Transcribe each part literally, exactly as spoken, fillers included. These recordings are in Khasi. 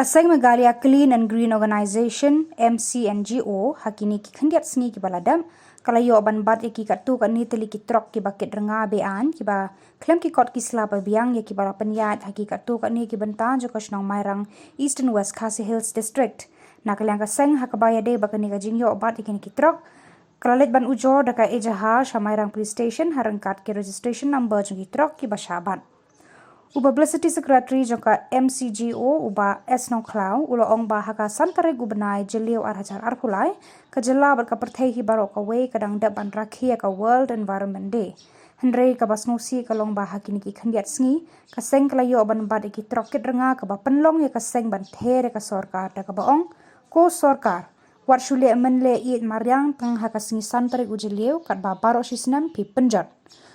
Ka seng Meghalaya Clean and Green Organization, M C N G O, ha kine ki khyndiat sngi kiba la dep, ka la ïoh ban bat ïa ki katto katne tylli ki trok kiba kit rnga be-aiñ, kiba khlem ki kot ki sla ba biang, ïa kiba la pynïaid ha ki katto katne ki bynta jong ka shnong Mairang, Eastern West Khasi Hills District. Na ka liang ka seng, ha kaba ïadei bad kane ka jingïoh bat ïa kine ki trok, ka la leit ban ujor da ka ejahar sha Mairang Police Station ha ryngkat ki registration number jong ki trok kiba shah bat. U Publicity Secretary jong ka M C G O, u Bah S Nongkhlaw, u la ong ba ha ka san tarik u bnai Jylliew ar hajar arphew lai, ka jylla bad ka pyrthei hi baroh kawei ka dang dep ban rakhe ïa ka World Environment Day. Hynrei kaba sngewsih ka long ba ha kine ki khyndiat sngi, ka seng ka la ïoh ban bat ïa ki trok kit rnga kaba pynlong ïa ka seng ban ther ïa ka sorkar da kaba ong, ko sorkar, wat shu leh mynleh ïeit mariang tang ha ka sngi san tarik u Jylliew, katba baroh shi snem phi pynjot.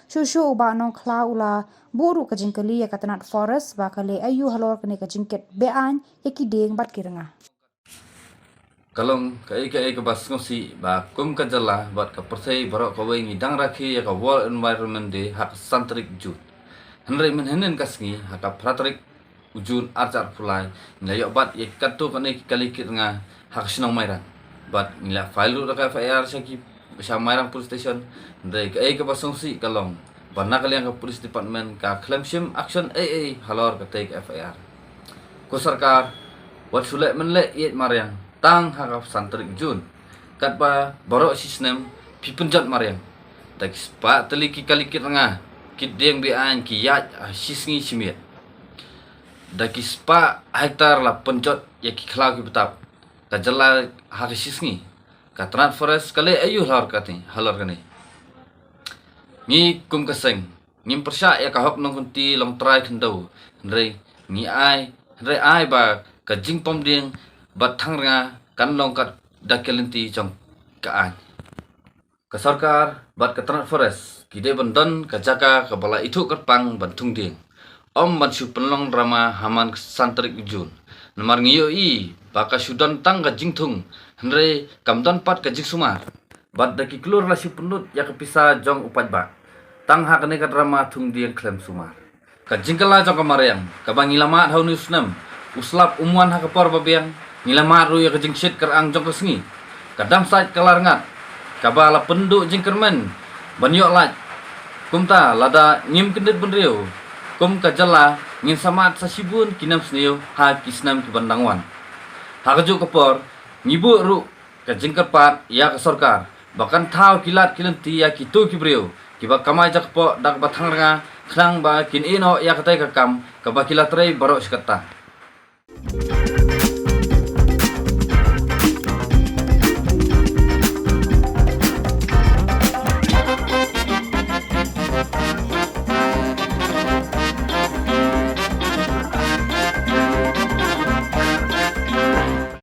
Shuh shuh u Bah Nongkhlaw u la buh ruh ka jingkylli ïa ka tnat Forest ba ka leh aïu halor kane ka jingkit be-aiñ ïa ki dieng bad ki rnga. Ka long kaei kaei kaba sngewsih ba kum ka jylla bad ka pyrthei baroh kawei ngi dang rakhe ïa ka World Environment Day ha ka san tarik June. Hynrei mynhynnin ka sngi ha ka phra tarik u June ar hajar arphew lai, ngi la ïoh bat ïa katto katne ki kali kit rnga ha ka shnong Mairang. Bad ngi la file ruh da ka F I R sha ki, sha Mairang Police Station. Hynrei kaei kaba sngewsih ka long ba na ka liang ka Police Department ka khlem shim action ei ei halor katei ka F I R. Ko sorkar, wat shu leh mynleh ïeit mariang tang ha ka san tarik June, katba baroh shi snem phi pynjot mariang. Da ki spah tylli ki kali kit rnga, kit dieng be-aiñ ki ïaid ha shi sngi shi miet. Da ki spah hektar la pynjot ïa ki khlaw ki btap, ka jylla ha ka shi sngi. Ka tnat Forest ka leh aïu halor kane, halor kane. Ngi kum ka seng, ngim pyrshah ïa ka hok nongkynti longtrai khyndew, hynrei ngi ai, hynrei ai ba ka jingpom dieng bad thang rnga kan long kat da ka lynti jong ka aiñ. Ka sorkar bad ka tnat Forest ki dei ban don ka jaka kaba la ithuh kyrpang ban thung dieng, ym ban shu pynlong drama ha man ka san tarik June. Namar ngi ïohi ba ka shu don tang ka jingthung, hynrei kam don pat ka jingsumar. Bad da ki klur la shu pynlut ïa ka pisa jong u paidbah tang ha kane ka drama thung dieng khlem sumar. Ka jingkylla jong ka mariang kaba ngi la mad ha une u snem, u slap um wan ha ka por ba biang. Ngi la mad ruh ïa ka jingshit kyrang jong ka sngi. Ka dam sait ka la rngat, kaba la pynduh jingkyrmen ban ïoh lait. Kumta lada ngim kyndit bynriew kum ka jylla, ngin sa mad sa shibun ki nem sniew ha ki snem ki ban dang wan. Ha kajuh ka por, ngi buh ruh ka jingkyrpad ïa ka sorkar ba kan thaw ki lad ki lynti ïa kito ki briew kiba kamai jakpoh da kaba thang rnga, khnang ba kin ïehnoh ïa katei ka kam kaba ki la trei baroh shi katta.